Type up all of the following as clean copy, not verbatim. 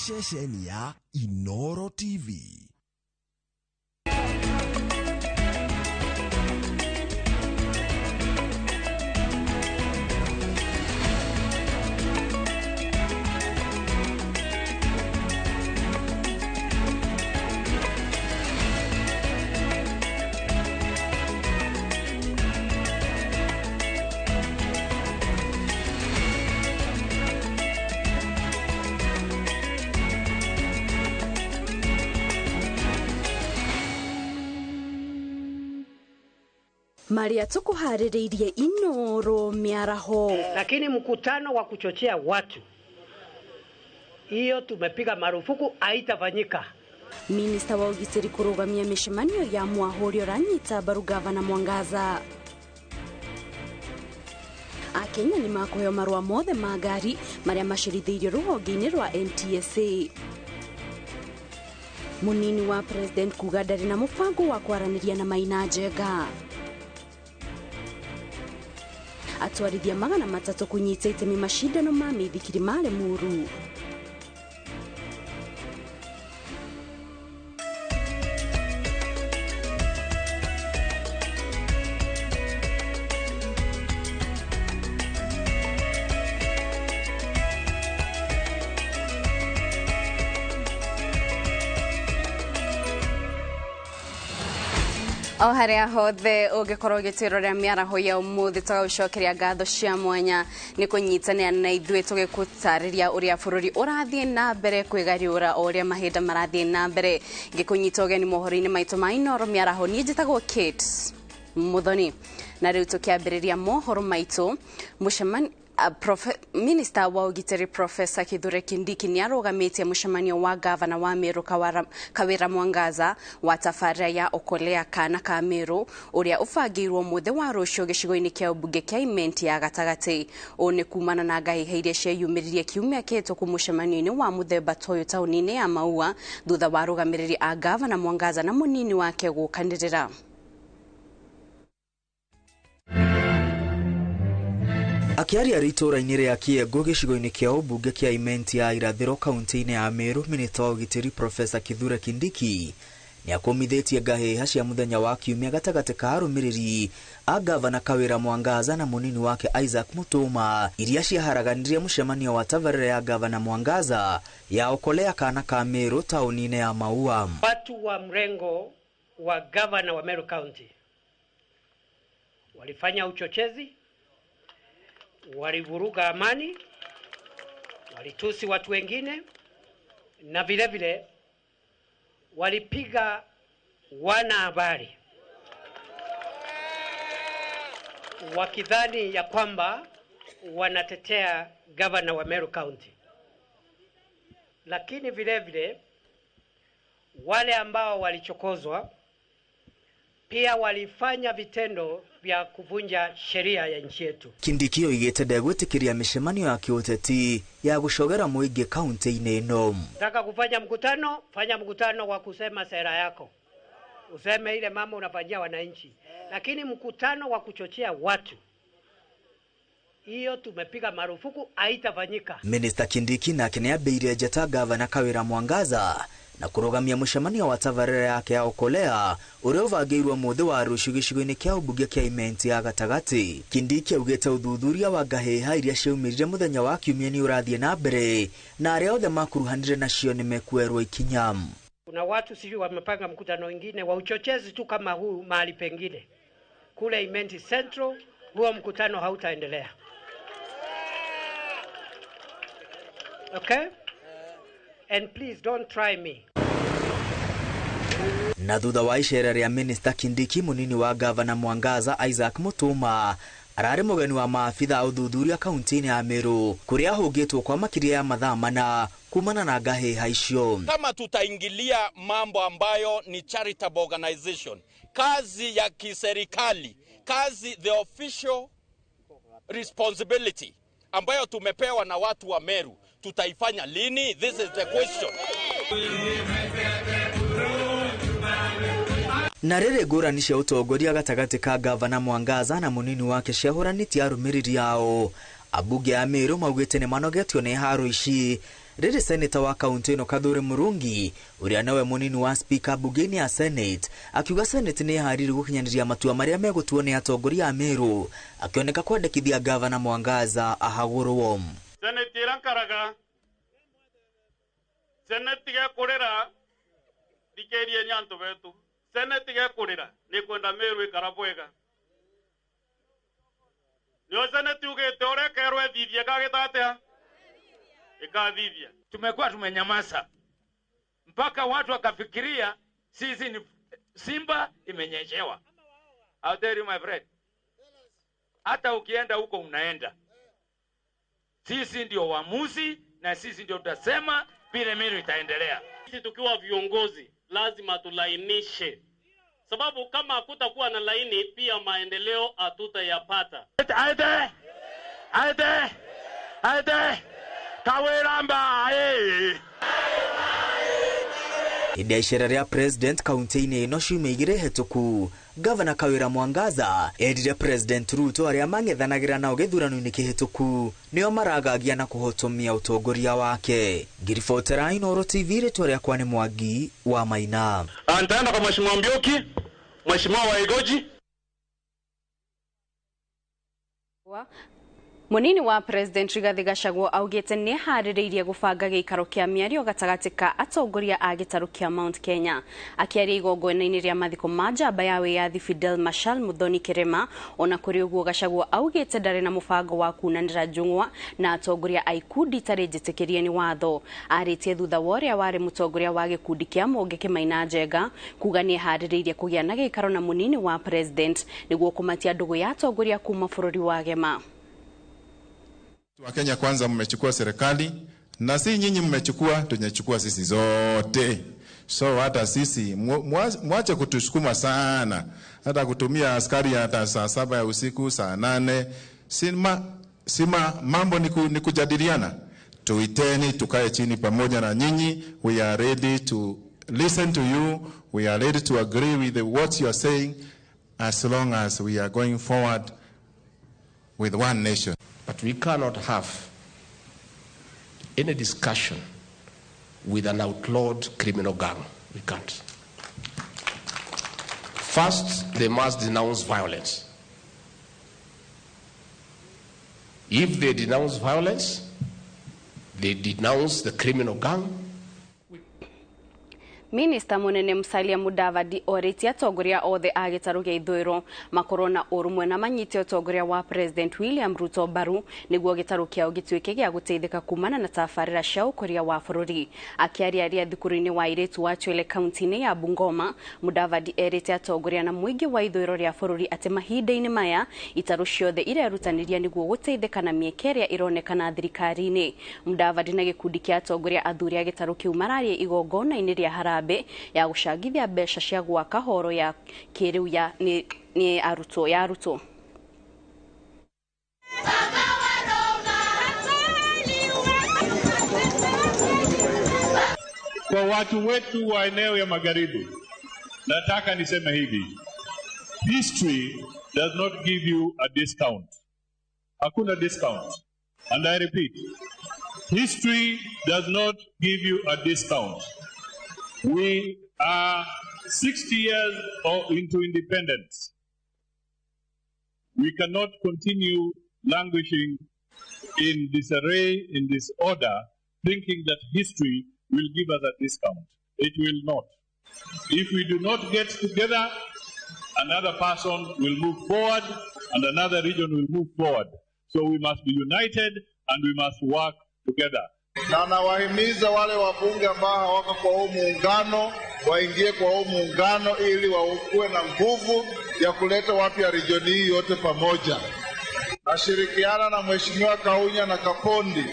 Ceceni ya Inoro TV. Maria tukuharĩrĩirie Inoro mĩaraho. Lakini mkutano wa kuchochea watu, hiyo tumepiga marufuku, haitafanyika. Minista wa ũgitĩri kũrũgamia mĩcemanio ya mwaho ũrĩa ũranyita mbaru gavana Mwangaza. Akenya nĩ makũheo marũa mothe ma ngari marĩa macerithĩirio rũhonge-inĩ rwa NTSA. Mũnini wa president kuga ndarĩ na mũbango wa kwaranĩria na Maina Njenga. Atwarithia 300 kunyita itemi mashindano ma mĩithikiri ma Limuru. O haria hothe ũngĩkorwo ũgĩtwĩrorera mĩaraho ya ũmũthĩ tũgagũcokeria ngatho cia mwanya nĩ kũnyitanĩra na ithuĩ tũgĩkũtarĩria ũrĩa bũrũri ũrathiĩ na mbere kwĩgariũra o ũrĩa mahinda marathiĩ na mbere. Ngĩkũnyita ũgeni mohoro-inĩ maitũ ma Inoro mĩaraho, niĩ njĩtagwo Kate Muthoni, na rĩu tũkĩambĩrĩria mohoro maitũ mũcemanio. Minister wa ũgitĩri Professor Kithure Kindiki nĩ arũgamĩtie mũcemanio wa gavana wa Meru Kawira Mwangaza wa tabarĩra ya Okolea kana ka Meru ũrĩa ũbangĩirwo mũthĩ wa rũciũ gĩcigo-inĩ kĩa ũmbunge kĩa Imenti ya gatagatĩ. Ũũ nĩ kumana na ngahĩha iria cieyumĩririe kiumia kĩhĩtũku mũcemanio-inĩ wa mũthemba ta ũyũ taũni-inĩ ya Maua thutha wa arũgamĩrĩri a gavana Mwangaza na mũnini wake gũkanĩrĩra. Akĩaria arĩ itũũra-inĩ rĩa Kĩengũ gĩcigo-inĩ kĩa ũmbunge kĩa Imenti ya irathĩro kaunti-inĩ ya Meru, minista wa ũgitĩri Professor Kithure Kindiki nĩakũmithĩtie ngahĩha cia mũthenya wa kiumia gatagatĩ ka arũmĩrĩri a gavana Kawira Mwangaza na mũnini wake Isaac Mutuma iria ciaharaganirie mũcemanio wa tabarĩra ya gavana Mwangaza ya Okolea kana ka Meru taũni-inĩ ya Maua. Watu wa mrengo wa gavana wa Meru County walifanya uchochezi, walivuruga amani, walitusi watu wengine, na vile vile walipiga wanahabari wakidhani ya kwamba wanatetea gavana wa Meru County. Lakini vile vile wale ambao walichokozwa pia walifanya vitendo vya kuvunja sheria ya nchi yetu. Kindiki oigĩte ndegwĩtĩkĩria mĩcemanio ya kĩũteti ya gũcogera mũingĩ kaunti-inĩ ĩno. Nataka kufanya mkutano, fanya mkutano wa kusema sera yako, useme ile mambo unafanyia wananchi, lakini mkutano wa kuchochea watu, hiyo tumepiga marufuku, haitafanyika. Minister Kindiki nake nĩambĩire njata gavana Kawira Mwangaza na kũrũgamia mũcemanio wa tabarĩra yake ya Okolea ũrĩa ũbangĩirwo mũthĩ wa rũciũ gĩcigo-inĩ kĩa ũmbunge kĩa Imenti ya gatagatĩ. Kindiki augĩte ũthuthuria wa ngahĩha iria ciaumĩrire mũthenya wa kiumia nĩ ũrathiĩ na mbere na arĩa othe makuruhanire nacio nĩ mekuoerwo ikinya. Kuna watu sijui wamepanga mkutano wengine wa uchochezi tu kama huu mahali pengine kule Imenti Central, huo mkutano hautaendelea. Okay? And please don't try me. Na thutha wa icera rĩa Minister Kindiki, mũnini wa gavana Mwangaza Isaac Mutuma ararĩ mũgeni wa maabitha a ũthuthuria kaunti-inĩ ya Meru kũrĩa ahũngĩtwo kwa makĩria ya mathaa mana kumana na ngahĩha icio. Kama tutaingilia mambo ambayo ni charitable organization, kazi ya kiserikali, kazi the official responsibility ambayo tumepewa na watu wa Meru, tutaifanya lini? This is the question. Na rĩrĩ ngũrani cia ũtongoria gatagatĩ ka gavana Mwangaza na mũnini wake ciahũranĩtie arũmĩrĩri ao, ambunge a Meru maugĩte nĩ manogetio nĩ haro ici Rĩrĩ seneta wa kaunti ĩno Kathuri Murungi, ũrĩa nowe mũnini wa speaker bunge-inĩ ya Senate, akiuga Senate nĩ ĩharĩirie gũkinyanĩria matua marĩa megũtuo nĩ atongoria a Meru, akĩoneka kwandĩkithia gavana Mwangaza ahagũrwo. Senate ĩrakaraga, Senate gekurira thikerie nyantu betu, Senate gekurira ni kwenda Meru ikara bwega. Nio Senate ugite urekerwe ethithie kagita atia ikathithia. Tumekuwa tumenyamaza mpaka watu wakafikiria sisi ni simba imenyeshewa. I'll tell you my friend, hata ukienda huko unaenda, sisi ndio waamuzi na sisi ndio tutasema vile Meru itaendelea. Sisi tukiwa viongozi lazima tulainishe, sababu kama hakutakuwa na laini pia maendeleo hatutayapata. Aide, aide, aide, Kawiramba, eh. Hĩndĩ ya icera rĩa president kaunti-inĩ ĩno ciumia igĩrĩ hĩtũku, Gavana Kawira Mwangaza erire President Ruto arĩa mang'ethanagĩra nao gĩthurano-inĩ kĩhĩtũku nĩo maragagia na kũhotomia ũtongoria wake. Ngiribotera Inooro TV, rĩtwa rĩakwa nĩ Mwangi wa Maina. Nitaenda kwa Mheshimiwa Mbioki, Mheshimiwa Waigoji. Munini wa President Rigathi Gachagua augite ni harĩrĩirie gũbanga gĩikaro kĩa mĩario gatagatĩ ka atongoria a gĩtarũ kĩa Mount Kenya. Akĩaria igongona-inĩ rĩa mathiko ma njamba ya wĩyathi Fidel Marshal Muthoni Kirima, ona kũrĩ ũguo Gachagua augite ndarĩ na mũbango wa kunanĩra njũng'wa na atongoria a ikundi itarĩ njĩtĩkĩrie nĩ watho. Arĩtie thutha wa ũrĩa warĩ mũtongoria wa gĩkundi kĩa Mũnge Kĩmaina Njenga kuga nĩ eharĩrĩirie kũgĩa na gĩikaro na munini wa President nĩguo kũmatia ndũgũ ya atongoria kuma bũrũri wa Gema. Wakenya kwanza mmechukua serikali na si nyinyi mmechukua, tunachukua sisi zote. So hata sisi mwache kutusukuma sana, hata kutumia askari hata saa 7 ya usiku, saa 8. Sima mambo ni kujadiliana. Tuiteni tukae chini pamoja na nyinyi. We are ready to listen to you. We are ready to agree with what you are saying, as long as we are going forward with one nation. But we cannot have any discussion with an outlawed criminal gang. We can't. First, they must denounce violence. If they denounce violence, they denounce the criminal gang. Minista munene Musalia Mudavadi orĩtie atongoria othe a gĩtarũ gĩa ithũĩro makorwo na ũrũmwe na manyite ũtongoria wa President William Ruto mbaru nĩguo gĩtarũ kĩao gĩtuĩke gĩa gũteithĩka kumana na tabarĩra cia ũkũria wa bũrũri. Akĩaria arĩa thukuru-inĩ wa airĩtu wa Chwele kaunti-inĩ ya Bungoma, Mudavadi erĩte atongoria na mũingĩ wa ithũĩro rĩa bũrũri atĩ mahinda-inĩ maya itarũ ciothe irerutanĩria nĩguo gũteithĩka na mĩeke ĩrĩa ĩronekana thirikari-inĩ. Mudavadi na gĩkundi kĩa atongoria athuri a gĩtarũ kĩu mararia igongona-inĩ rĩa harambee ya gũcangithia mbeca cia gwaka horo ya kĩrĩu ya nĩ arutwo ya arutwo. Kwa watu wetu wa eneo ya magharibi, nataka niseme hivi: history does not give you a discount. Hakuna discount. And I repeat, history does not give you a discount. We are 60 years into independence. We cannot continue languishing in disarray, in disorder, thinking that history will give us a discount. It will not. If we do not get together, another person will move forward and another region will move forward. So we must be united and we must work together. Na nawahimiza wale wabunge ambao hawako kwa huu muungano waingie kwa huu muungano ili wakuwe na nguvu ya kuleta watu ya region hii yote pamoja. Nashirikiana na Mheshimiwa Kaunya na Kapondi.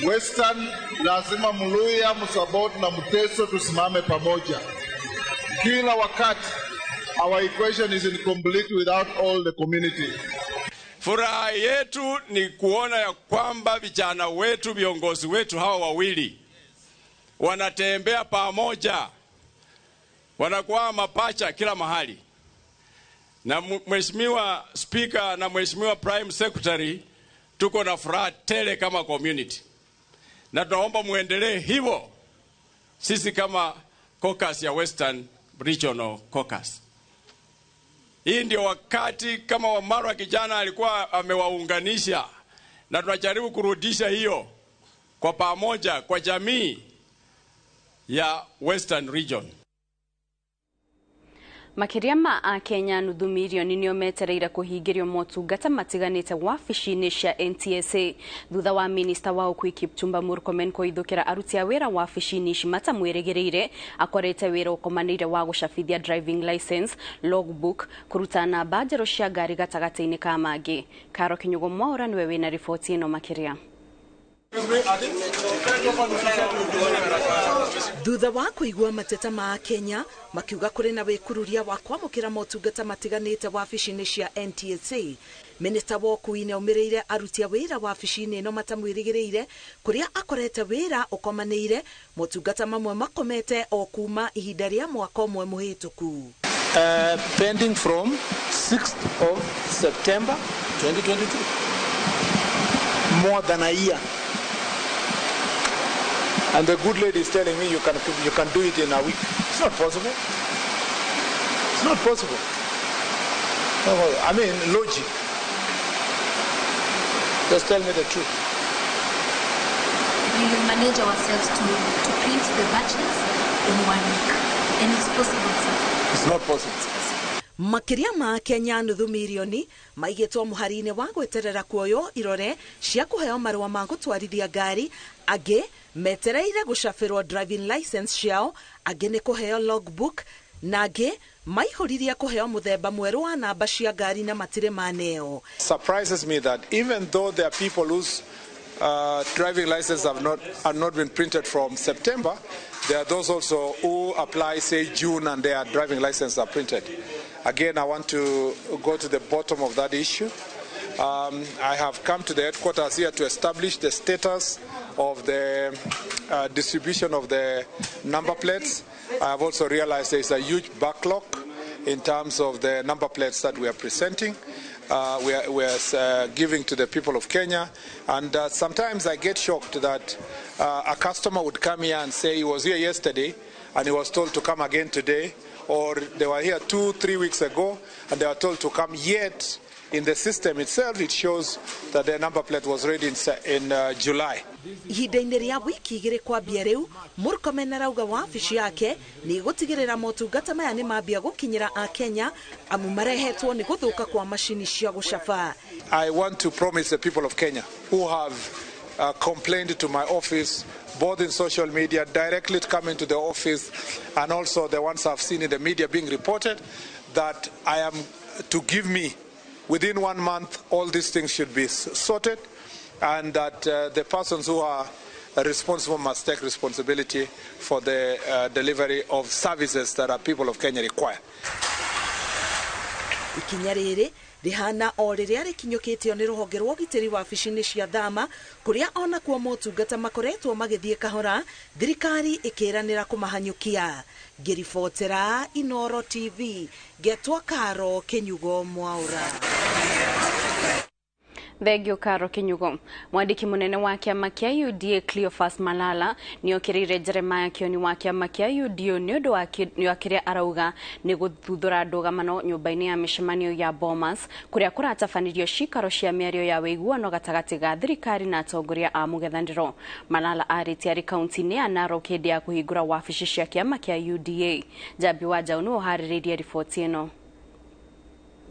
Western lazima Mluya, Msabot na Mteso tusimame pamoja. Kila wakati our equation is incomplete without all the community. Furaha yetu ni kuona ya kwamba vijana wetu, viongozi wetu hawa wawili wanatembea pamoja, wanakuwa mapacha kila mahali. Na Mheshimiwa Speaker na Mheshimiwa Prime Secretary, tuko na furaha tele kama community. na tunaomba muendelee hivyo. Sisi kama caucus ya Western Regional Caucus, hii ndio wakati kama Wamarwa kijana alikuwa amewaunganisha, na tunajaribu kurudisha hiyo kwa pamoja kwa jamii ya Western Region. Makiria ma akenya nuthu mirioni nio metereire kuhingirio motungata matiganite wabici-inĩ cia NTSA thutha wa minista wa ũkui Kipchumba Murkomen kũhithũkĩra aruti a wĩra wabici-inĩ ici matamwĩrĩgĩrĩire. Akorete wĩra ũkomanĩire wa gũcabithia driving license, logbook, kũruta namba njerũ cia ngari gatagatĩ-inĩ ka mangĩ. Karo Kinyugo Mwaura nĩwe wĩna riboti ĩno makĩria. Thutha wa kuigua mateta ma Kenya makiuga kũrĩ na wĩkururia wa kwamũkĩra motungata matiganĩte wabici-inĩ cia NTSA, minista wa ũkui nĩaumĩrĩire aruti a wĩra wabici-inĩ ĩno matamwĩrĩgĩrĩire, kũrĩa akorete wĩra ũkomanĩire motungata mamwe makomete o kuma ihinda rĩa mwaka ũmwe mũhĩtũku. Pending from 6th of September 2022, more than a year. And the good lady is telling me you can do it in a week. It's not possible. It's not possible. I mean, logic. Just tell me the truth. We will manage ourselves to print the batches in 1 week. And it's possible, sir. It's not possible. It's possible. Makiria ma Kenya nuthu mirioni maigĩtwo mũhari-inĩ wa gweterera kuoywo irore cia kũheo marũa ma gũtwarithia ngari, angĩ metereire gũcabĩrwo driving license ciao, angĩ nĩ kũheo logbook, na angĩ maihũririe kũheo mũthemba mwerũ wa namba cia ngari na matirĩ maneo. Surprises me that even though there are people whose driving license have not been printed from September, there are those also who apply, say, June, and their driving license are printed. Again, I want to go to the bottom of that issue. I have come to the headquarters here to establish the status of the distribution of the number plates. I have also realized there is a huge backlog in terms of the number plates that we are presenting. We are giving to the people of Kenya. And sometimes I get shocked that a customer would come here and say he was here yesterday and he was told to come again today, or they were here 2-3 weeks ago and they were told to come, yet in the system itself it shows that their number plate was ready in July. Ihinda-inĩ rĩa wiki igĩrĩ kwambia rĩu, Murkomen arauga wabici yake nĩ ĩgũtigĩrĩra motungata maya nĩ mambia gũkinyĩra Akenya amu marehetwo nĩ gũthũka kwa macini cia gũcaba. I want to promise the people of Kenya who have complained to my office, both in social media, directly coming to the office, and also the ones I've seen in the media being reported, that I am to give me within 1 month all these things should be sorted, and that the persons who are responsible must take responsibility for the delivery of services that our people of Kenya require. Ikinya rĩrĩ rĩhana o rĩrĩa rĩkinyũkĩtio nĩ rũhonge rwa ũgitĩri wabici-inĩ cia thama, kũrĩa onakuo motungata makoretwo magĩthiĩ kahora, thirikari ĩkĩranĩra kũmahanyũkia. Ngĩribotera Inoro TV, ngetwo Karo Kinyugo Mwaura. Thengio Karo Kinyugo. Mwandiki munene wa kĩama kĩa UDA Cleophas Malala nĩokĩrĩire Jeremiah Kioni wa kĩama kĩa UDA nĩ ũndũ wa kĩrĩa arauga nĩ gũthuthũra ndũgamano nyũmba-inĩ ya mĩcemanio ya Bomas kũrĩa kũratabanĩrio cikaro cia mĩario ya wĩiguano gatagatĩ ga thirikari na atongoria a mũng'ethanĩro. Malala arĩtie arĩ kaunti-inĩ ya Narok hĩndĩ ya kũhingũra wabici cia kĩama kĩa UDA. Njambi wa Njaũ nĩwe ũharĩrĩirie riboti ĩno.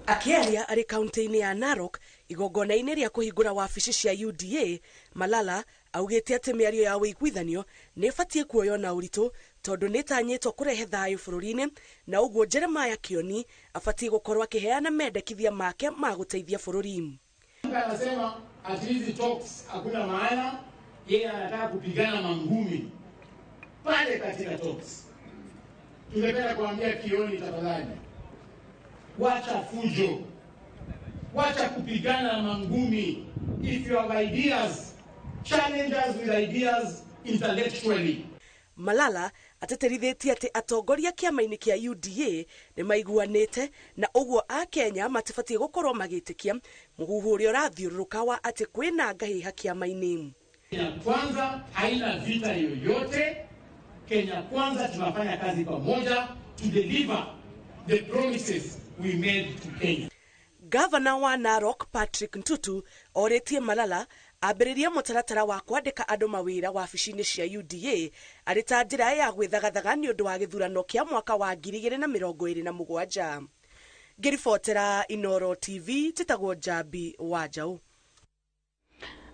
Akĩaria arĩ kaunti-inĩ ya Narok igongona-inĩ rĩa kũhingũra wabici cia UDA, Malala augĩte atĩ mĩario ya wĩiguithanio nĩ ĩbatiĩ kuoywo na ũritũ tondũ nĩ ĩtanyĩtwo kũrehe thayũ bũrũri-inĩ, na ũguo Jeremiah Kioni abatiĩ gũkorwo akĩheana mendekithia make ma gũteithia bũrũri. Anasema ati hizi talks hakuna maana, yeye anataka kupigana mangumi pale katika talks. Tungependa kuambia Kioni, tafadhali wacha fujo, wacha kupigana na mangumi. If you have ideas, challenge us with ideas intellectually. Malala ateterithĩtie atĩ atongoria kĩama-inĩ kĩa UDA nĩ maiguanĩte na ũguo Akenya matibatiĩ gũkorwo magĩtĩkia mũhuhu ũrĩa ũrathiũrũrũka wa atĩ kwĩna ngahĩha kĩama-inĩ. Kenya Kwanza haina vita yoyote. Kenya Kwanza tunafanya kazi pamoja to deliver the promises we made to Kenya. Gavana wa Narok Patrick Ntutu orĩtie Malala ambĩrĩrie mũtaratara wa kwandĩka andũ mawĩra wabici-inĩ cia UDA arĩ ta njĩra ya gwĩthagathaga nĩ ũndũ wa gĩthurano kĩa mwaka wa 2027. Ngĩribotera Inoro TV njĩtagwo Njambi wa Njaũ.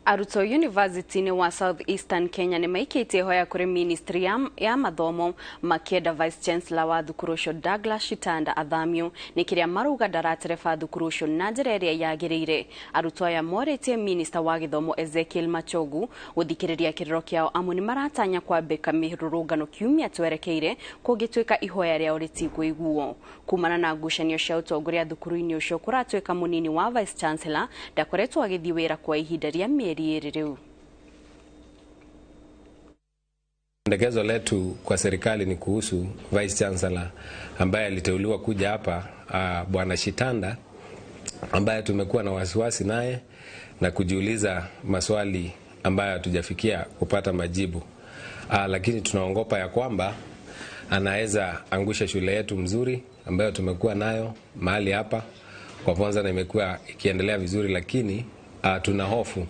Arutwo University-inĩ wa South Eastern Kenya nĩ maikĩtie ihoya kũrĩ ministry ya mathomo makĩenda Vice Chancellor wa thukuru ũcio Douglas Shitanda athamio nĩ kĩrĩa marauga ndaratereba thukuru ũcio na njĩra ĩrĩa yagĩrĩire. Arutwo aya morĩtie minister wa gĩthomo Ezekiel Machogu gũthikĩrĩria kĩrĩro kĩao amu nĩ maratanya kwambĩka mĩrũrũngano kiumia twerekeire kũngĩtuĩka ihoya rĩao rĩtikũiguo. Kumana na ngucanio cia ũtongoria thukuru-inĩ ũcio kũratuĩka mũnini wa Vice Chancellor ndakoretwo agĩthiĩ wĩra kwa ihinda rĩa mĩeri. Pendekezo letu kwa serikali ni kuhusu Vice Chancellor ambaye aliteuliwa kuja hapa, Bwana Shitanda, ambaye tumekuwa na wasiwasi naye na kujiuliza maswali ambayo hatujafikia kupata majibu. Lakini tunaongopa ya kwamba anaweza angusha shule yetu mzuri ambayo tumekuwa nayo mahali hapa kwa Ponza na imekuwa ikiendelea vizuri, lakini tuna hofu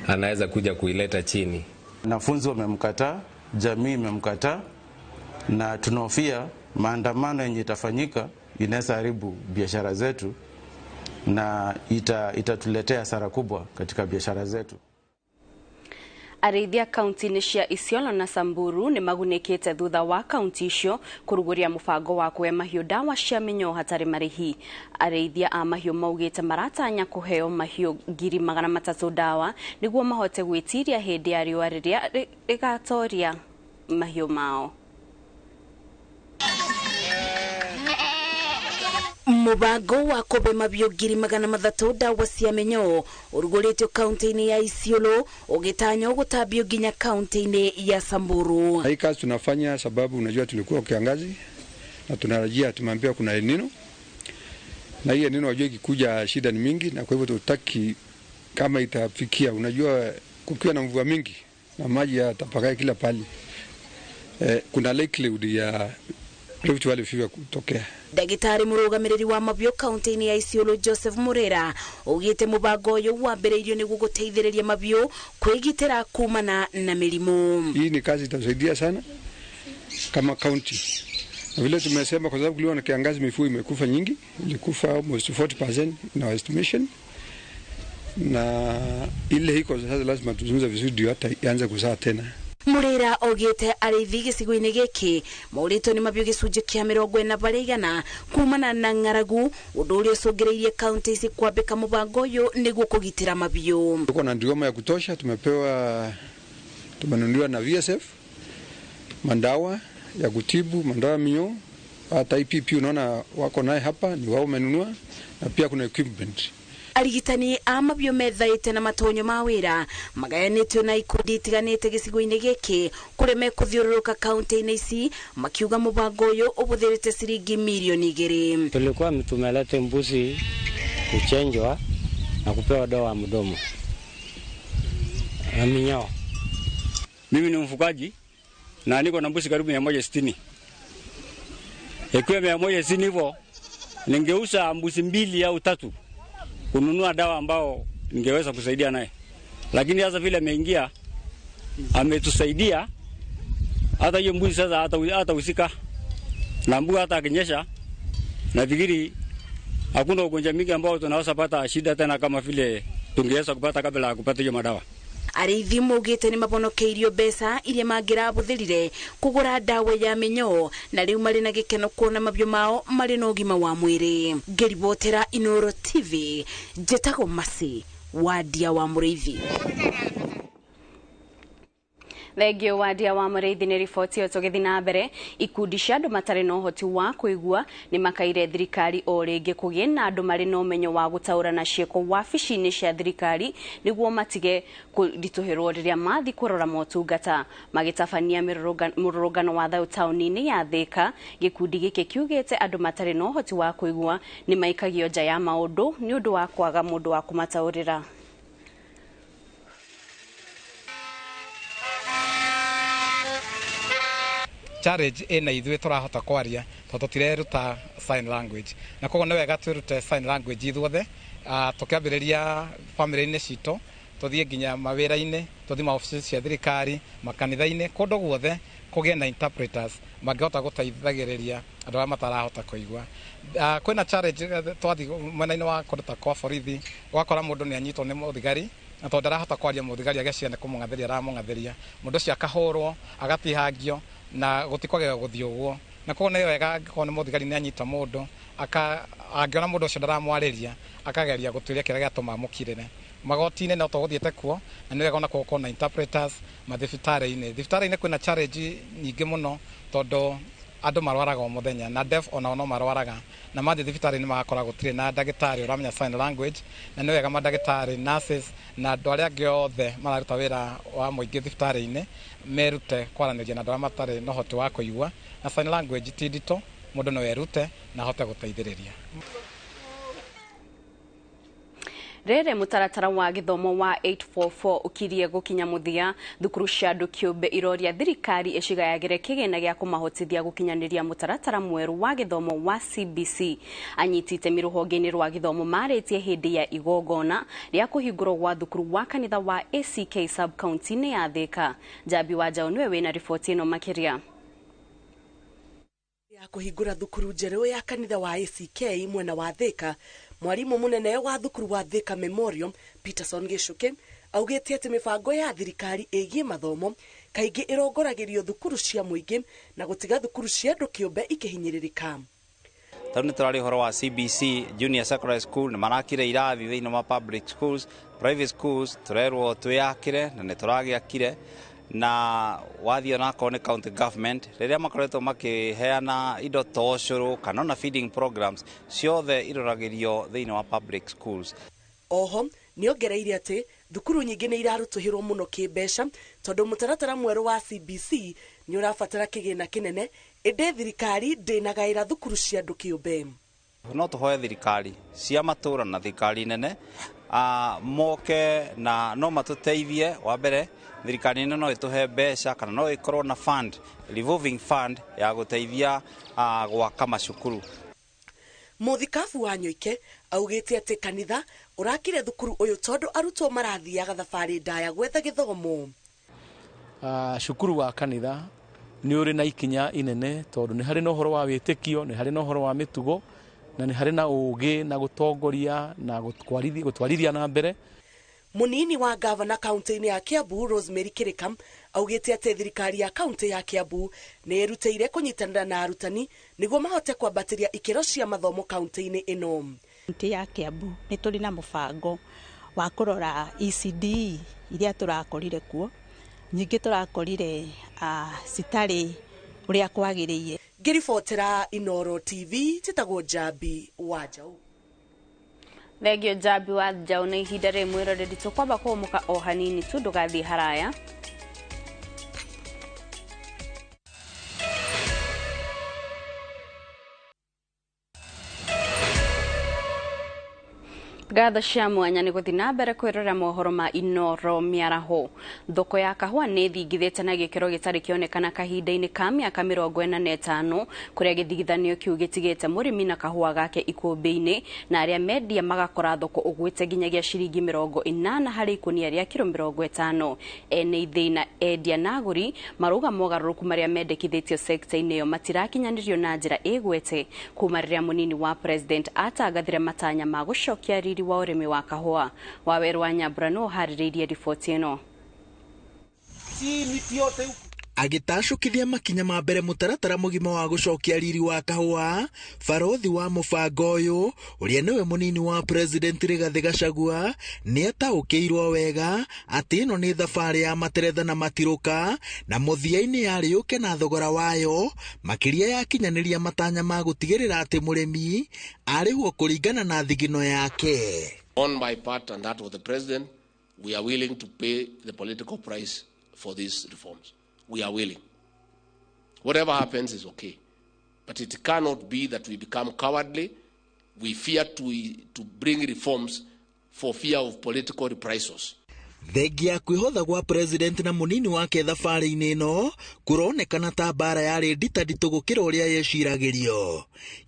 anaweza kuja kuileta chini. Wanafunzi wamemkataa, jamii imemkataa, na tunahofia maandamano yenye itafanyika inaweza haribu biashara zetu na itatuletea hasara kubwa katika biashara zetu. Arĩithia kaunti-inĩ cia Isiolo na Samburu nĩ magunĩkĩte thutha wa kaunti icio kũrugũria mũbango wa kũhe mahiũ ndawa cia mĩnyoo hatarĩ marĩhi. Arĩithia a mahiũ maugĩte maratanya kũheo mahiũ 300,000 ndawa nĩguo mahote gwĩtiria hĩndĩ ya riũa rĩrĩa rĩgatoria mahiũ mao. Mũbango wa kũhe mahiũ 300,000 ndawa cia mĩnyoo ũrugũrĩtio kaunti-inĩ ya Isiolo ũgĩtanywo gũtambio nginya kaunti-inĩ ya Samburu. Hii kazi tunafanya sababu unajua tulikuwa kiangazi na tunarajia, tumeambiwa kuna El Nino, na hii El Nino unajua ikikuja shida ni mingi, na kwa hivyo tutaki kama itafikia, unajua kukiwa na mvua mingi na maji yatapakaa kila pali, kuna likelihood ya Rift Valley fever kutokea. Ndagĩtarĩ mũrũgamĩrĩri wa mahiũ kaunti-inĩ ya Isiolo Joseph Murera augĩte mũbango ũyũ wambĩrĩirio nĩguo gũteithĩrĩria mahiũ kwĩgitĩra kumana na mĩrimũ. Hii ni kazi itasaidia sana kama county. Na vile tumesema, kwa sababu kulikuwa na kiangazi, mifugo imekufa nyingi, ilikufa almost 40% in our estimation. Na ile iko sasa lazima tuzungumze vizuri ndio hata ianze kuzaa tena. Murera augĩte arĩithi gĩcigo-inĩ gĩkĩ maũrĩtwo nĩ mahiũ gĩcunjĩ kĩa 40% kumana na ng'aragu, ũndũ ũrĩa ũcũngĩrĩirie kaunti ici kwambĩka mũbango ũyũ nĩguo kũgitĩra mahiũ. Tuko na ndigoma ya kutosha, tumenunuliwa na VSF mandawa ya kutibu mandawa minyoo, hata IPP unaona wako naye hapa ni wao wamenunua, na pia kuna equipment. Arigitani a mahiũ methaĩte na matonyo ma wĩra magayanĩtio na ikundi itiganĩte gĩcigo-inĩ gĩkĩ kũrĩa mekũthiũrũrũka kaunti-inĩ ici makiuga mũbango ũyũ ũbũthĩrĩte ciringi milioni 2. Tulikuwa tumeleta mbuzi kuchenjwa na kupewa dawa mdomo na minyoo. Mimi ni mfugaji na niko na mbuzi karibu 160. Ikiwa 160 hivyo ningeuza mbuzi 2 au 3 kununua dawa ambao ningeweza kusaidia naye. Lakini sasa vile ameingia ametusaidia, hata hiyo mbuzi sasa hata usika na mbuzi hata akinyesha, nafikiri hakuna ugonjwa mingi ambao tunaweza pata shida tena kama vile tungeweza kupata kabla ya kupata hiyo madawa. Arĩithi maugĩte nĩ mabonokeirio mbeca iria mangĩrabũthĩrire kũgũra ndawa ya mĩnyoo na rĩu marĩ na gĩkeno kuona mahiũ mao marĩ na ũgima wa mwĩrĩ. Ngĩribotera Inoro TV njĩtagwo Mercy Wadia wa Mũrĩithi. Thengio Wadia wa Mũrĩithi nĩ riboti ĩyo. Tũgĩthiĩ na mbere, ikundi cia andũ matarĩ na ũhoti wa kũigua nĩ makaire thirikari o rĩngĩ kũgĩe na andũ marĩ na ũmenyo wa gũtaũra na ciĩko wabici-inĩ cia thirikari nĩguo matige kũritũhĩrwo rĩrĩa mathiĩ kũrora motungata. Magĩtabania mũrũrũngano wa thayũ taũni-inĩ ya Thĩka, gĩkundi gĩkĩ kiugĩte andũ matarĩ na ũhoti wa kũigua nĩ maikagio nja ya maũndũ nĩ ũndũ wa kwaga mũndũ wa kũmataũrĩra. Challenge ĩna ithuĩ tũrahota kwaria tondũ tũtireruta sign language, na koguo nĩ wega twĩrute sign language ithuothe, tũkĩambĩrĩria bamĩrĩ-inĩ citũ, tũthiĩ nginya mawĩra-inĩ, tũthiĩ maobici cia thirikari, makanitha-inĩ, kũndũ guothe kũgĩe na interpreters mangĩhota gũteithagĩrĩria andũ arĩa matarahota kũigua. Kwĩna challenge twathiĩ mwena-inĩ wa kũndũ ta kwa borithi, ũgakora mũndũ nĩ anyitwo nĩ mũthigari, na tondũ ndarahota kwaria mũthigari ageciria nĩ kũmũng'athĩria aramũng'athĩria, mũndũ ũcio akahũrwo, agatihangio, na gũtikwagĩrĩire gũthiĩ ũguo. Na koguo nĩ wega angĩkorwo nĩ mũthigari nĩ anyita mũndũ, angĩona mũndũ ũcio ndaramwarĩria, akageria gũtuĩria kĩrĩa gĩatũma amũkirĩre. Magoti-inĩ no tũgũthiĩte kuo, na nĩ wega ona gũkorwo na interpreters mathibitarĩ-inĩ. Thibitarĩ-inĩ kwĩna challenge nyingĩ mũno tondũ andũ marwaraga o mũthenya, na deaf onao no marwaraga, na mathiĩ thibitarĩ-inĩ magakora gũtirĩ na ndagĩtarĩ ũramenya sign language, na nĩ wega mandagĩtarĩ, nurses na andũ arĩa angĩ othe mararuta wĩra wa mũingĩ thibitarĩ-inĩ merute kwaranĩria na andũ arĩa matarĩ na ũhoti wa kũigua, na sign language ti nditũ, mũndũ no erute na ahote gũteithĩrĩria. Rĩrĩ mũtaratara wa gĩthomo wa 844 ũkirie gũkinya mũthia, thukuru cia andũ kĩũmbe iroria thirikari ĩcigayagĩre kĩgĩna gĩa kũmahotithia gũkinyanĩria mũtaratara mwerũ wa gĩthomo wa CBC. Anyiti itemi rũhonge-inĩ rwa gĩthomo marĩtie hĩndĩ ya igongona rĩa kũhingũrwo gwa thukuru wa kanitha wa ACK sub-county-inĩ ya Thika. Njambi wa Njaũ nĩwe wĩna riboti ĩno makĩria. Ya kũhingũra thukuru njerũ ya kanitha wa ACK mwena wa Thika, mwarimu munene wa thukuru wa Thika Memorial Peterson Gichuki augĩte atĩ mĩbango ya thirikari ĩgiĩ mathomo kaingĩ ĩrongoragĩrio thukuru cia mũingĩ na gũtiga thukuru cia andũ kĩũmbe ikĩhinyĩrĩrĩka. Tarĩu nĩ tũraria ũhoro wa CBC Junior Secondary School, nĩ marakire irathi thĩinĩ wa public schools, private schools tũrerwo twĩyakĩre na nĩ tũragĩakire, na wathiĩ onakorwo nĩ county government rĩrĩa makoretwo makĩheana indo ta ũcũrũ kana ona feeding programs ciothe iroragĩrio thĩinĩ wa public schools. Oho nĩongereire atĩ thukuru nyingĩ nĩ irarutũhĩrwo mũno kĩmbeca tondũ mũtaratara mwerũ wa CBC nĩ ũrabatara kĩgĩna kĩnene, ĩndĩ thirikari ndĩnagaĩra thukuru cia andũ kĩũmbe. No tũhoe thirikari cia matũra na thirikari nene moke na no matũteithie. Wa mbere thirikari nene no ĩtũhe mbeca kana no ĩkorwo na fund, revolving fund ya gũteithia gwaka macukuru. Mũthikabu wa Nyoike augĩte atĩ kanitha ũrakire thukuru ũyũ tondũ arutwo marathiaga thabarĩ ndaya gwetha gĩthomo. Cukuru wa kanitha nĩ ũrĩ na ikinya inene tondũ nĩ harĩ na ũhoro wa wĩtĩkio, nĩ harĩ na ũhoro wa mĩtugo, na nĩ harĩ na ũũgĩ na gũtongoria na gũtwarithia na mbere. Munini wa gavana kaunti-inĩ ya Kiambu Rosemary Kirika augĩte atĩ thirikari ya kaunti ya Kiambu nĩ ĩrutĩire kũnyitanĩra na arutani nĩguo mahote kwambatĩria ikĩro cia mathomo kaunti-inĩ ĩno. Kaunti ya Kiambu nĩ tũrĩ na mũbango wa kũrora ECD iria tũrakorire kuo, nyingĩ tũrakorire citarĩ ũrĩa kwagĩrĩire. Ngĩribotera Inooro TV njĩtagwo Njambi wa Njaũ. Thengio Njambi wa Njaũ na ihinda rĩrĩ mwĩroreri tũkwamba kũhũmũka o hanini tu ndũgathiĩ haraya. Ngatho cia mwanya nĩ gũthiĩ na mbere kwĩrorera mohoro ma Inooro mĩaraho. Thoko ya kahũa nĩ ĩthingithĩte na gĩkĩro gĩtarĩ kĩonekana kahinda-inĩ ka mĩaka 45 kũrĩa gĩthingithanio kĩu gĩtigĩte mũrĩmi na kahũa gake ikũmbĩ-inĩ na arĩa mendia magakora thoko ũgwĩte nginyagia ciringi 80 harĩ ikũnia rĩa kiro 50. Ene ithĩi endia na agũri marauga mogarũrũku marĩa mendekithĩtio sekta-inĩ ĩyo matirakinyanĩrio na njĩra ĩgwete kuma rĩrĩa mũnini wa president atangathire matanya ma gũcokia riri wa ũrĩmi wa kahũa. Waweru wa Nyambura no ũharĩrĩirie riboti ĩno. Agĩtacũkithia makinya ma mbere mũtaratara mũgima wa gũcokia riri wa kahũa, barothi wa mũbango ũyũ ũrĩa nĩwe mũnini wa president Rigathĩ Gachagua nĩataũkĩirwo wega atĩ ĩno nĩ thabarĩ ya materetha na matirũka na mũthia-inĩ yarĩ yũke na thogora wayo makĩria yakinyanĩria matanya ma gũtigĩrĩra atĩ mũrĩmi arĩhwo kũringana na thigino yake. On my part and that of the president, we are willing to pay the political price for these reforms. We are willing. Whatever happens is okay. But it cannot be that we become cowardly. We fear to bring reforms for fear of political reprisals. Thengia ya kwĩhotha gwa president na mũnini wake thabarĩ-inĩ ĩno kũronekana ta mbara yarĩ nditanditũ gũkĩra ũrĩa yeciragĩrio.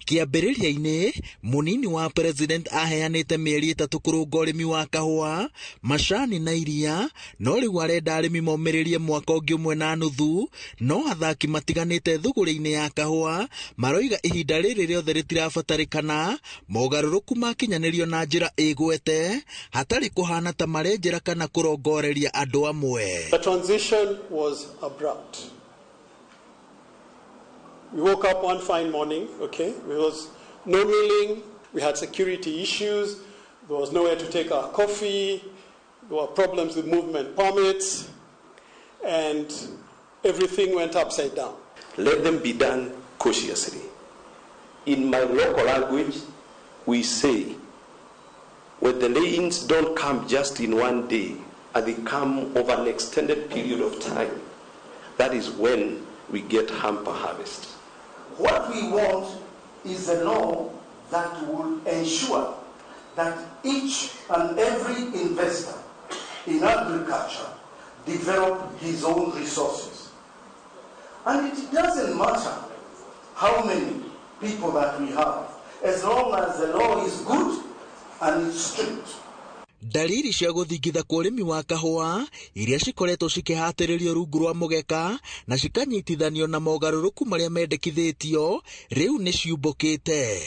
Kĩambĩrĩria-inĩ mũnini wa president aheanĩte mĩeri 3 kũrũnga ũrĩmi wa kahũa, macani na iria, no rĩu arenda arĩmi momĩrĩrie mwaka ũngĩ 1.5. No athaki matiganĩte thũgũrĩ-inĩ ya kahũa maroiga ihinda rĩrĩ rĩothe rĩtirabatarĩkana, mogarũrũku makinyanĩrio na njĩra ĩgwete hatarĩ kũhana ta marenjera kana kũrongoreria andũ amwe. The transition was abrupt. We woke up one fine morning, okay? There was no milling, we had security issues, there was nowhere to take our coffee, there were problems with movement permits, and everything went upside down. Let them be done cautiously. In my local language, we say, when the rains don't come just in one day, and they come over an extended period of time, that is when we get hamper harvest. What we want is a law that will ensure that each and every investor in agriculture develop his own resources. And it doesn't matter how many people that we have, as long as the law is good and it's strict. Dalili cia gũthingitha kwa ũrĩmi wa kahũa iria cikoretwo cikĩhatĩrĩrio rungu rwa mũgeka na cikanyitithanio na mogarũrũku marĩa mendekithĩtio rĩu nĩ ciumbũkĩte.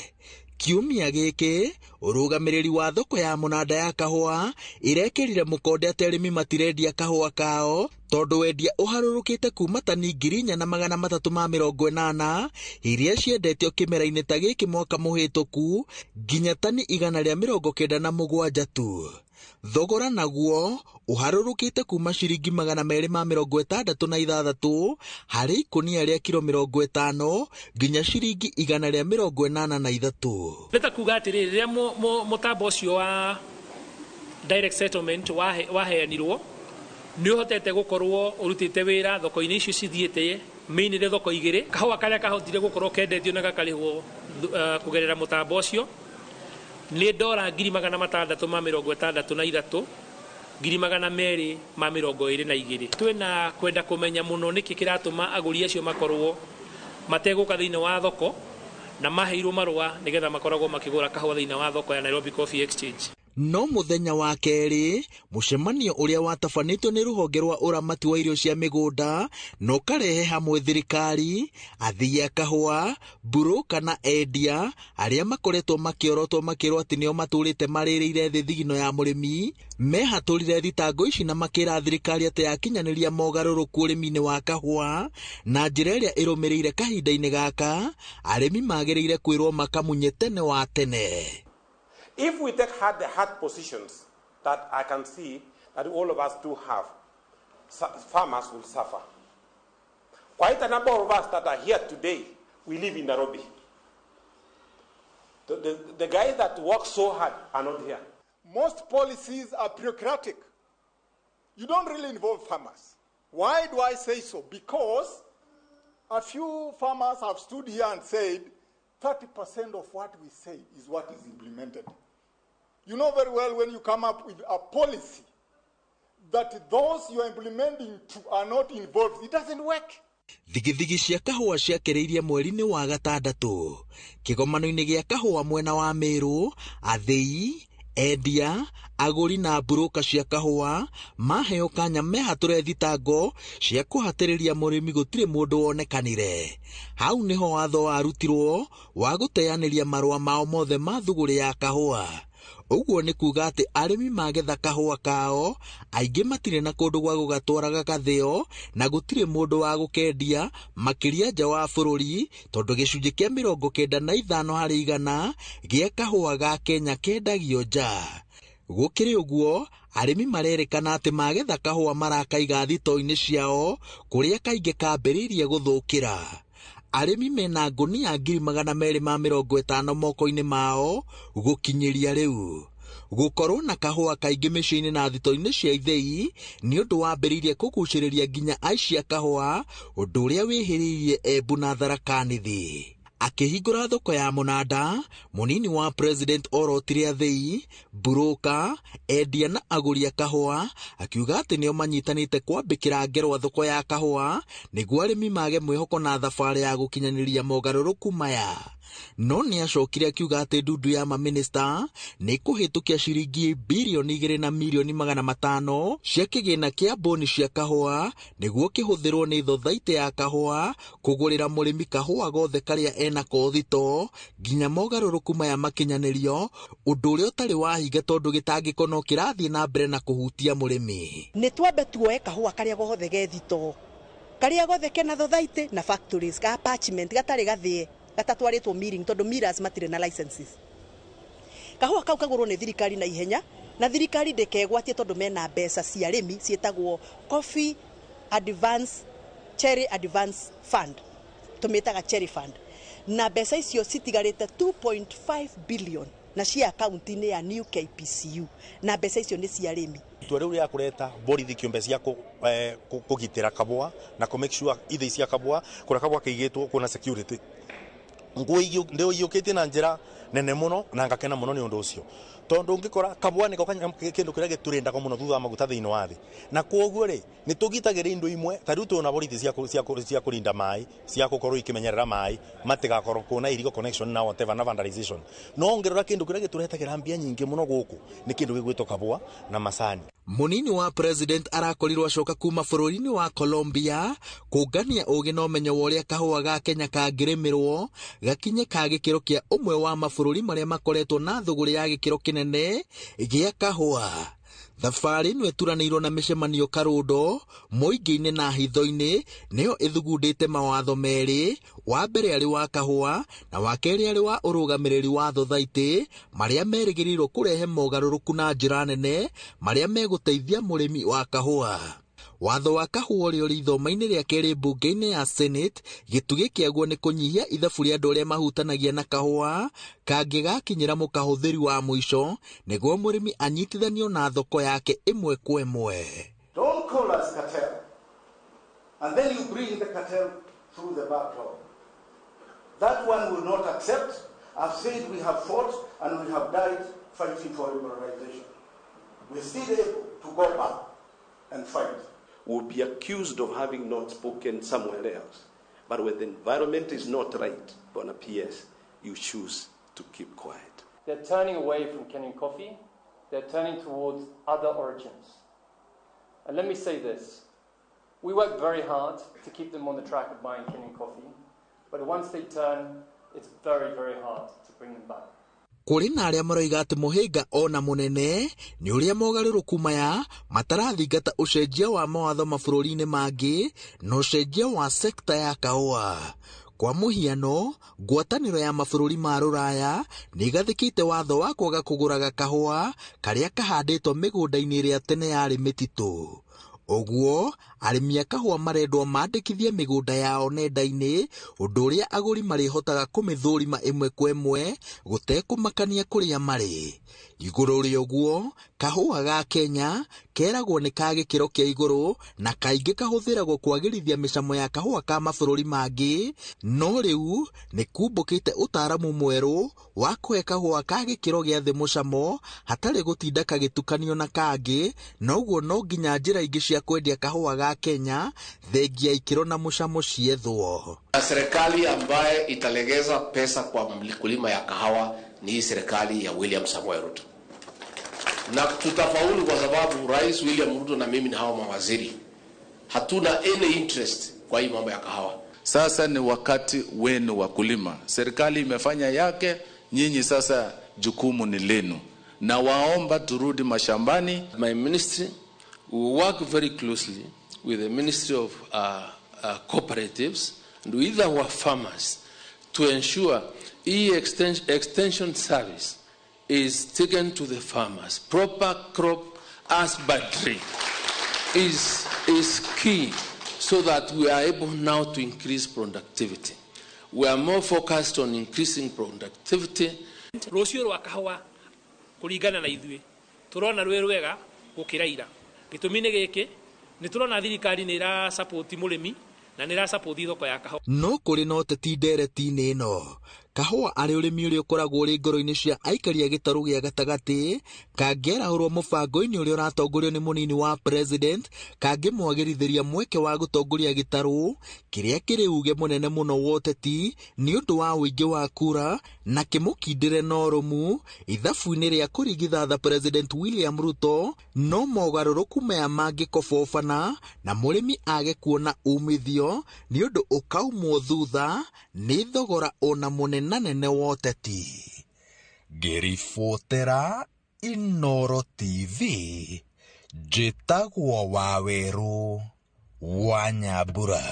Kiumia gĩkĩ ũrũgamĩrĩri wa thoko ya mũnanda ya kahũa irekĩrire mũkonde atĩ arĩmi matirendia kahũa kao tondũ wendia ũharũrũkĩte kuma tani 4,380 iria ciendetio kĩmera-inĩ ta gĩkĩ mwaka mũhĩtũku nginya tani 197 tu. Thogora naguo ũharũrũkĩte kuma ciringi 266 harĩ ikũnia rĩa kiro 50 nginya ciringi 183. Nĩ ta kuga atĩrĩrĩ, rĩrĩa mũtambo ũcio wa direct settlement waheanirwo nĩ ũhotete gũkorwo ũrutĩte wĩra thoko-inĩ icio cithiĩte mainly thoko igĩrĩ. Kahũa karĩa kahotire gũkorwo kendetio na gakarĩhwo kũgerera mũtambo ũcio nĩ ndora 663, 222. Twĩna kwenda kũmenya mũno nĩkĩ kĩratũma agũri acio makorwo mategũka thĩinĩ wa thoko na maheirwo marũa nĩgetha makoragwo makĩgũra kahũa thĩinĩ wa thoko ya Nairobi Coffee Exchange. No mũthenya wa kerĩ mũcemanio ũrĩa watabanĩtio nĩ rũhonge rwa ũramati wa irio cia mĩgũnda na ũkarehe hamwe thirikari, athii a kahũa, mburũka na endia arĩa makoretwo makĩorotwo makĩrwo atĩ nĩo matũrĩte marĩrĩire thĩ thigino ya mũrĩmi mehatũrire thitango ici na makĩra thirikari atĩ yakinyanĩria mogarũrũku ũrĩmi-inĩ wa kahũa na njĩra ĩrĩa ĩrũmĩrĩire kahinda-inĩ gaka arĩmi magĩrĩire kwĩrwo makamunye tene wa tene. If we take hard the hard positions that I can see that all of us do have, farmers will suffer. Quite a number of us that are here today, we live in Nairobi. The guys that work so hard are not here. Most policies are bureaucratic. You don't really involve farmers. Why do I say so? Because a few farmers have stood here and said, 30% of what we say is what is implemented. You know very well when you come up with a policy that those you are implementing to are not involved, it doesn't work. Thigithigi cia kahũa ciakĩrĩirie mweri-inĩ wa gatandatũ kĩgomano-inĩ gĩa kahũa mwena wa Meru, athĩi, endia, agũri na mburũka cia kahũa maheo kanya mehatũre thitango cia kũhatĩrĩria mũrĩmi gũtirĩ mũndũ wonekanire. Hau nĩho watho warutirwo wa gũteanĩria marũa mao mothe ma thũgũrĩ ya kahũa. Ũguo nĩ kuga atĩ arĩmi magetha kahũa kao aingĩ matirĩ na kũndũ gwa gũgatwara gagathĩo na gũtirĩ mũndũ wa gũkendia makĩria nja wa bũrũri tondũ gĩcunjĩ kĩa 95 harĩ igana gĩa kahũa ga Kenya kendagio nja. Gũkĩrĩ ũguo arĩmi marerĩkana atĩ magetha kahũa marakaiga thito-inĩ ciao kũrĩa kaingĩ kambĩrĩirie gũthũkĩra. Arĩmi mena ngũnia 250,000 moko-inĩ mao gũkinyĩria rĩu. Gũkorwo na kahũa kaingĩ mĩciĩ-inĩ na thito-inĩ cia ithĩi nĩ ũndũ wambĩrĩirie kũgucĩrĩria nginya aici a kahũa, ũndũ ũrĩa wĩhĩrĩirie Embu na Tharaka Nithi. Akĩhingũra thoko ya mũnanda, mũnini wa president orotire athĩi, mburũka, endia na agũri a kahũa, akiuga atĩ nĩo manyitanĩte kwambĩkĩra ngerwa thoko ya kahũa nĩguo arĩmi mage mwĩhoko na thabarĩ ya gũkinyanĩria mogarũrũku maya. No nĩacokire akiuga atĩ ndundu ya mamĩnĩsta nĩ kũhĩtũkia ciringi birioni 2.5 million cia kĩgĩna kĩa mbũni cia kahũa nĩguo kĩhũthĩrwo nĩ thothaitĩ ya kahũa kũgũrĩra mũrĩmi kahũa gothe karĩa enako thito nginya mogarũrũku maya makinyanĩrio, ũndũ ũrĩa ũtarĩ wahinga tondũ gĩtangĩko no kĩrathiĩ na mbere na kũhutia mũrĩmi. Nĩ twambe tuoe kahũa karĩa gothe ge thito, karĩa gothe kena thothaitĩ na factories ka parchment gatarĩ gathĩe gatatwarĩtwo milling tondũ millers matirĩ na licenses. Kahũa kau kagũrwo nĩ thirikari na ihenya, na thirikari ndĩkegwatie tondũ mena mbeca cia arĩmi ciĩtagwo Coffee Advance, Cherry Advance Fund, tũmĩtaga Cherry Fund, na mbeca icio citigarĩte 2.5 billion na cia akaunti-inĩ ya New KPCU, na mbeca icio nĩ cia arĩmi. Itua rĩu rĩa kũreta borithi kĩũmbe cia kũgitĩra kabũa na kũ make sure ithĩi cia kabũa kũrĩa kabũa kaigĩtwo kwĩna security ndĩũiyũkĩtie na njĩra nene mũno na ngakena mũno nĩ ũndũ ũcio, tondũ ũngĩkora kabũa nĩko kĩndũ kĩrĩa gĩtũrĩndagwo mũno thutha wa maguta thĩinĩ wa thĩ, na kwoguo rĩ nĩ tũgitagĩra indo imwe ta rĩu twĩna borithi cia kũrinda maĩ, cia gũkorwo ikĩmenyerera maĩ matigakorwo kwĩna illegal connection na whatever na vandalization. No ũngĩrora kĩndũ kĩrĩa gĩtũretagĩra mbia nyingĩ mũno gũkũ nĩ kĩndũ gĩgwĩtwo kabũa na macani. Mũnini wa president arakorirwo acoka kuma bũrũri-inĩ wa Colombia kũngania ũgĩ na ũmenyo wa ũrĩa kahũa ga Kenya kangĩrĩmĩrwo gakinye ka gĩkĩro kĩa ũmwe wa mabũrũri marĩa makoretwo na thũgũrĩ ya gĩkĩro kĩnene gĩa kahũa. Thabarĩ ĩno ĩturanĩirwo na mĩcemanio karũndo mũingĩ-inĩ na hitho-inĩ nĩyo ĩthugundĩte mawatho merĩ, wa mbere arĩ wa kahũa na wa kerĩ arĩ wa ũrũgamĩrĩri wa thothaitĩ, marĩa merĩgĩrĩirwo kũrehe mogarũrũku na njĩra nene marĩa megũteithia mũrĩmi wa kahũa. Watho wa kahũa ũrĩa ũrĩ ithoma-inĩ rĩa kerĩ mbunge-inĩ ya Senate, gĩtugĩ kĩaguo nĩ kũnyihia ithabu rĩa andũ arĩa mahutanagia na kahũa kangĩgakinyĩra mũkahũthĩri wa mũico nĩguo mũrĩmi anyitithanio na thoko yake ĩmwe kwa ĩmwe. Don't call us cartel. And then you bring the cartel through the back door. That one will not accept. I've said we have fought and we have died fighting for liberalization. We're still able to go back and fight. We'll be accused of having not spoken somewhere else. But when the environment is not right, Bwana PS, you choose to keep quiet. They're turning away from Kenyan coffee. They're turning towards other origins. And let me say this. We work very hard to keep them on the track of buying Kenyan coffee. But once they turn, it's very, very hard to bring them back. Kũrĩ na arĩa maroiga atĩ mũhĩnga ona mũnene nĩ ũrĩa mogarũrũku maya matarathingata ũcenjia wa mawatho mabũrũri-inĩ mangĩ na ũcenjia wa sekta ya kahũa. Kwa mũhiano, ngwatanĩro ya mabũrũri ma Rũraya nĩ ĩgathĩkĩte watho wa kwaga kũgũraga kahũa karĩa kahandĩtwo mĩgũnda-inĩ ĩrĩa tene yarĩ mĩtitũ. Ũguo, arĩmi a kahũa marendwo mandĩkithie mĩgũnda yao nenda-inĩ, ũndũ ũrĩa agũri marĩhotaga kũmĩthũrima ĩmwe kwa ĩmwe gũtekũmakania kũrĩa marĩ. Igũrũ rĩa ũguo, kahũa ga Kenya keragwo nĩ ka gĩkĩro kĩa igũrũ na kaingĩ kahũthĩragwo kwagĩrithia mĩcamo ya kahũa ka mabũrũri mangĩ, no rĩu nĩ kumbũkĩte ũtaaramu mwerũ wa kũhe kahũa ka gĩkĩro gĩa thĩ mũcamo hatarĩ gũtinda kagĩtukanio na kangĩ, noguo no nginya njĩra ingĩ cia kwendia kahũa ga Kenya thengia ikĩro na mũcamo ciethwo. Na serikali ambaye italegeza pesa kwa mkulima ya kahawa ni hii serikali ya William Samoei Ruto. Na tutafaulu kwa sababu Rais William Ruto na mimi na hawa mawaziri hatuna any interest kwa hii mambo ya kahawa. Sasa ni wakati wenu wakulima. Serikali imefanya yake, nyinyi sasa jukumu ni lenu. Na waomba turudi mashambani. My ministry will work very closely with the Ministry of Cooperatives and with our farmers to ensure extension service is taken to the farmers. Proper crop husbandry is key so that we are able now to increase productivity. We are more focused on increasing productivity. Rũciũ rwa kahũa kũringana na ithuĩ tũrona rwĩ rwega gũkĩra ira. Gĩtũmi nĩ gĩkĩ, nĩ tũrona thirikari nĩ ĩra support mũrĩmi Na nĩ ĩrasupport thoko ya kahũa. No kũrĩ na ũteti ndereti-inĩ ĩno, kahũa arĩ ũrĩmi ũrĩa ũkoragwo ũrĩ ngoro-inĩ cia aikari a gĩtarũ gĩa gatagatĩ, kangĩarahũrwo mũbango-inĩ ũrĩa ũratongorio nĩ mũnini wa president, kangĩmwagĩrithĩria mweke wa gũtongoria gĩtarũ kĩrĩa kĩrĩ uge mũnene mũno wa ũteti nĩ ũndũ wa ũingĩ wa kura na kĩmũkindĩre na ũrũmu ithabu-inĩ rĩa kũringithatha President William Ruto. No mogarũrũku maya mangĩkobobana na mũrĩmi age kuona umithio nĩ ũndũ ũkaumwo thutha nĩ thogora ona mũnenanene wa ũteti. Ngĩribotera Inooro TV, njĩtagwo Wawerũ wa Nyambura.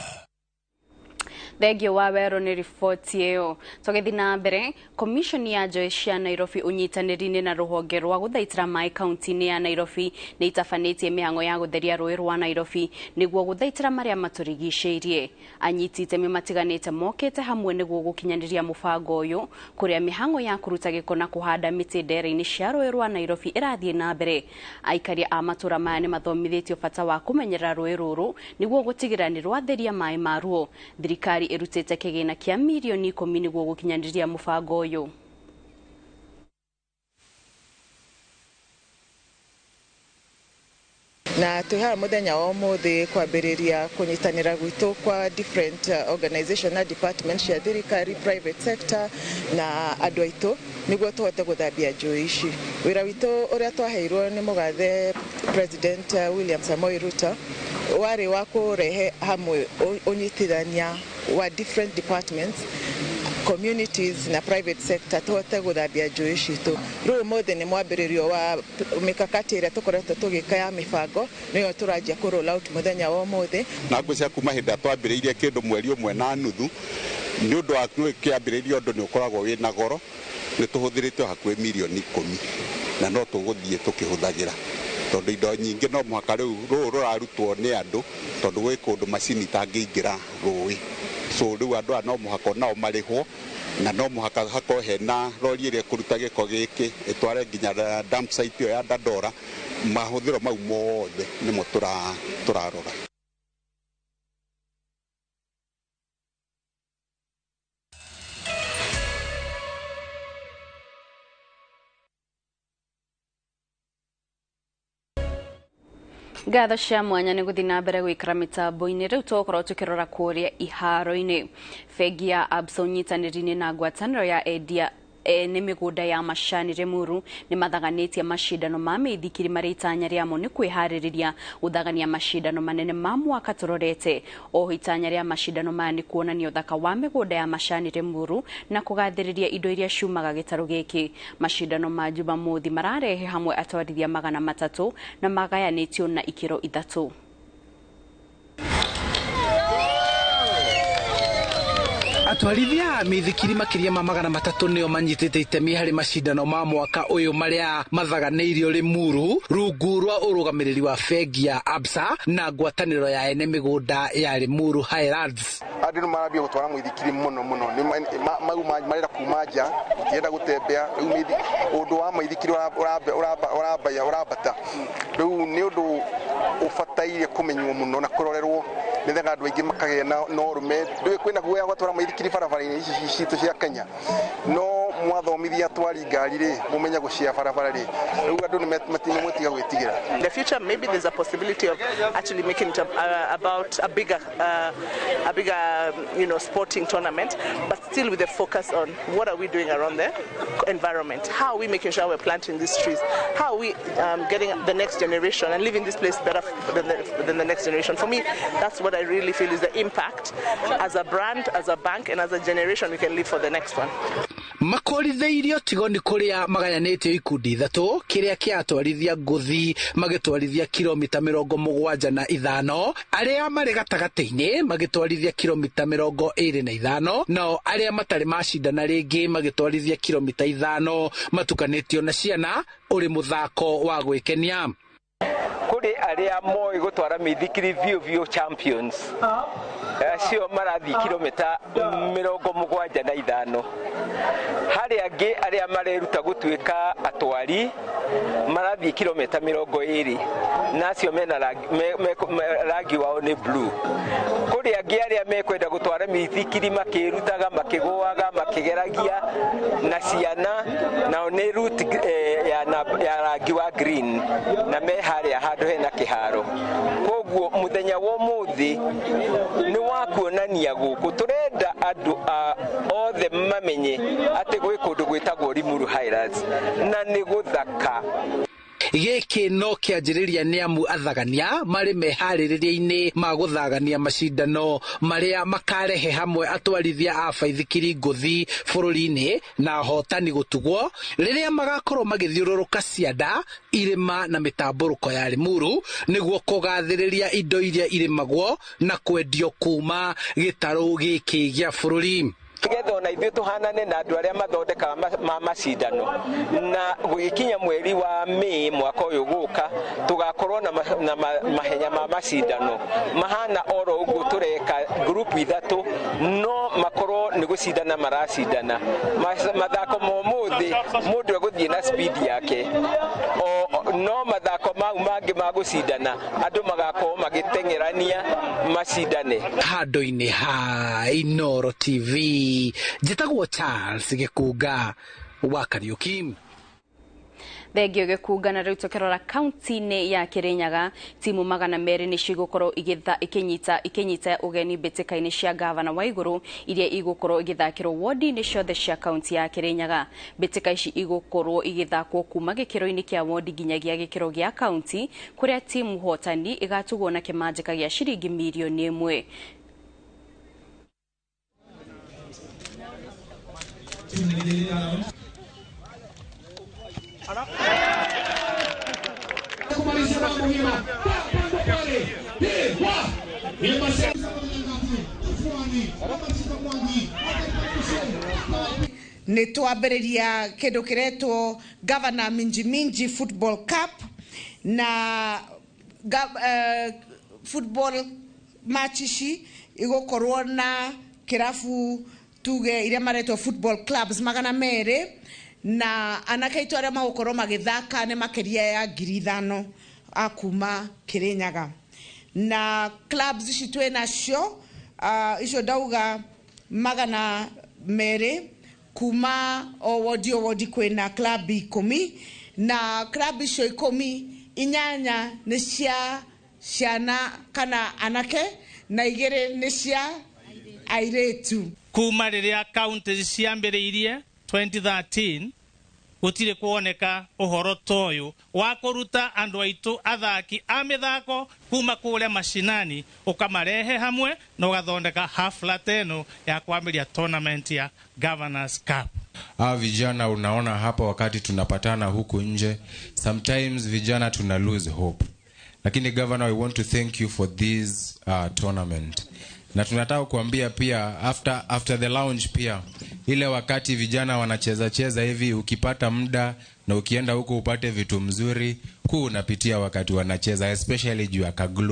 Thengio wa Werũ nĩ riboti ĩyo. Tũgĩthiĩ na mbere, komishoni ya njũĩ cia Nairobi ũnyitanĩri-inĩ na rũhonge rwa gũthaitĩra maĩ kaunti-inĩ ya Nairobi nĩ itabanĩtie mĩhang'o ya gũtheria rũĩ rwa Nairobi nĩguo gũthaitĩra marĩa matũrigicĩirie. Anyiti itemi matiganĩte mokĩte hamwe nĩguo gũkinyanĩria mũbango ũyũ, kũrĩa mĩhang'o ya kũruta gĩko na kũhanda mĩtĩ ndere-inĩ cia rũĩ rwa Nairobi ĩrathiĩ na mbere. Aikari a matũra maya nĩ mathomithĩtio bata wa kũmenyerera rũĩ rũrũ nĩguo gũtigĩrĩra nĩ rwatheria maĩ maruo. Thirikari ĩrutĩte kĩgĩna kĩa mirioni 10 nĩguo gũkinyanĩria mũbango ũyũ. Na twĩ haha mũthenya wa ũmũthĩ kwambĩrĩria kũnyitanĩra gwitũ kwa different organization na department cia thirikari, private sector na andũ aitũ nĩguo tũhote gũthambia njũĩ ici. Wĩra witũ ũrĩa twaheirwo nĩ mũgathe President William Samoei Ruto warĩ wa kũrehe hamwe ũnyitithania wa different departments, communities na private sector tũhote gũthambia njũĩ citũ. Rĩu ũmũthĩ nĩ mwambĩrĩrio wa mĩkakati ĩrĩa tũkoretwo tũgĩka ya mĩbango, nĩyo tũranjia kũ roll out mũthenya wa ũmũthĩ. Na ngwĩciria kuma hĩndĩ ĩrĩa twambĩrĩirie kĩndũ mweri 1.5 nĩ ũndũ wa kĩambĩrĩria ũndũ nĩ ũkoragwo wĩna goro, nĩ tũhũthĩrĩte hakuhĩ mirioni 10 na no tũgũthiĩ tũkĩhũthagĩra tondũ indo nyingĩ no mũhaka rĩu rũũ rũrarutwo nĩ andũ tondũ gwĩ kũndũ macini itangĩingĩra rũĩ. So rĩu andũ aya no mũhaka nao marĩhwo na no mũhaka hakorwo hena rori ĩrĩa ĩkũruta gĩko gĩkĩ ĩtware nginya dump site ĩyo ya Dandora. Mahũthĩro mau mothe nĩmo tũrarora. Ngatho cia mwanya nĩ gũthiĩ na mbere gũikara mĩtambo-inĩ. Rĩu tũgũkorwo tũkĩrora kũrĩa iharo-inĩ. Bengi ya Absa ũnyitanĩri-inĩ na ngwatanĩro ya endia nĩ mĩgũnda ya macani Limuru nĩ mathaganĩtie macindano ma mĩithikiri marĩa itanya rĩamo nĩ kwĩharĩrĩria gũthagania macindano manene ma mwaka tũrorete. Oho itanya rĩa macindano maya nĩ kuonania ũthaka wa mĩgũnda ya macani Limuru na kũgathĩrĩria indo iria ciumaga gĩtarũ gĩkĩ. Macindano ma Jumamothi mararehe hamwe atwarithia 300 na magayanĩtio na ikĩro 3. Atwarithia mĩithikiri makĩria ma 300 nĩo manyitĩte itemi harĩ macindano ma mwaka ũyũ marĩa mathaganĩirio Limuru rungu rwa ũrũgamĩrĩri wa bengi ya Absa na ngwatanĩro ya ene mĩgũnda ya Limuru Highlands. Andũ nĩ marambia gũtwara mũithikiri mũno mũno, mau marenda kuma nja, matirenda gũtembea. Rĩu ũndũ wa mũithikiri ũrambata, rĩu nĩ ũndũ ũbataire kũmenywo mũno na kũrorerwo nĩgetha andũ aingĩ makagĩa na ũrũme. Ndũĩ kwĩna guoya gũtwara mũithikiri barabara-inĩ ici citũ cia Kenya, no mwathomithia atwari ngari rĩ, mũmenye gũcia barabara rĩ, rĩu andũ nĩmũtiga gwĩtigĩra. In the future, maybe there's a possibility of actually making it about a bigger sporting tournament, but still with a focus on what are we doing around the environment? How are we making sure we're planting these trees? How are we getting the next generation and leaving this place better than the next generation? For me, that's what I really feel is the impact as a brand, as a bank, and as a generation we can live for the next one. Makorithĩirio tigoni kũrĩa magayanĩtio ikundi 3 kĩrĩa kĩatwarithia ngũthi magĩtwarithia kilomita 75, arĩa marĩ gatagatĩ-inĩ magĩtwarithia kilomita 25, nao arĩa matarĩ macindana rĩngĩ magĩtwarithia kilomita 5 matukanĩtio na ciana ũrĩ mũthako wa gwĩkenia. Kũrĩ arĩa moĩ gũtwara mĩithikiri biũ biũ, champions acio marathiĩ kilomita 75. Harĩ angĩ arĩa mareruta gũtuĩka atwari, marathiĩ kilomita 20, na acio mena rangi wao nĩ blue. Kũrĩ angĩ arĩa mekwenda gũtwara mĩithikiri makĩrutaga, makĩgũaga, makĩgeragia na ciana, nao nĩ route ya rangi wa green, na me harĩa handũ hena kĩharo. Koguo mũthenya wa ũmũthĩ nĩ wa kuonania gũkũ tũrenda andũ othe mamenye atĩ gwĩ kũndũ gwĩtagwo Limuru Highlands na nĩ gũthaka. Gĩkĩ no kĩanjĩrĩria nĩ amu athagania marĩ meharĩrĩria-inĩ ma gũthagania macindano marĩa makarehe hamwe atwarithia a baithikiri ngũthi bũrũri-inĩ na ahotani gũtugwo rĩrĩa magakorwo magĩthiũrũrũka cianda, irĩma na mĩtambũrũko ya Limuru nĩguo kũgathĩrĩria indo iria irĩmagwo na kwendio kuma gĩtarũ gĩkĩ gĩa bũrũri. Nĩgetha ona ithuĩ tũhanane na andũ arĩa mathondekaga ma macindano, na gũgĩkinya mweri wa May mwaka ũyũ gũka tũgakorwo na mahenya ma macindano mahana oro ũguo tũreka group ithatũ, no makorwo nĩ gũcindana maracindana. Mathako ma ũmũthĩ mũndũ egũthiĩ na speed yake, no mathako mau mangĩ ma gũcindana andũ magakorwo magĩteng'erania macindane. Handũ-inĩ ha Inooro TV, njĩtagwo Charles Gĩkunga wa Kariuki. Thengio Gĩkunga. Na rĩu tũkĩrora kaunti-inĩ ya Kĩrĩnyaga, timu 200 nĩcio igũkorwo ikĩnyita ũgeni mbĩtĩka-inĩ cia gavana wa igũrũ iria igũkorwo igĩthakĩrwo wodi-inĩ ciothe cia kaunti ya Kĩrĩnyaga. Mbĩtĩka ici igũkorwo igĩthakwo kuma gĩkĩro-inĩ kĩa wodi nginyagia gĩkĩro gĩa kaunti, kũrĩa timu hotani ĩgatugwo na kĩmanjĩka gĩa ciringi mirioni 1. Nĩ twambĩrĩria kĩndũ kĩretwo Governor Minji Minji Football Cup, na football match ici igũkorwo na kĩrabu tuge iria maretwo football clubs 200, na anake aitũ arĩa magũkorwo magĩthaka nĩ makĩria ya 5,000 a kuma Kĩrĩnyaga. Na clubs ici twĩ nacio, icio ndauga 200, kuma o wodi o wodi kwĩna club 10, na club icio 10, 8 nĩ cia ciana kana anake na 2 nĩ cia airĩtu. Kuma rĩrĩa kaunti ciambĩrĩirie 2013, gũtirĩ kuoneka ũhoro ta ũyũ wa kũruta andũ aitũ athaki a mĩthako kuma kũrĩa mashinani, ũkamarehe hamwe na ũgathondeka hafla ta ĩno ya kwambĩrĩria tournament ya Governors Cup. Hawa vijana unaona hapa, wakati tunapatana huku nje, sometimes vijana tuna lose hope, lakini governor, we want to thank you for this tournament, na tunataka kuambia pia after the launch pia, ile wakati vijana wanacheza cheza hivi, ukipata muda na ukienda huko upate vitu mzuri kuu unapitia wakati wanacheza, especially juu ya kaglo.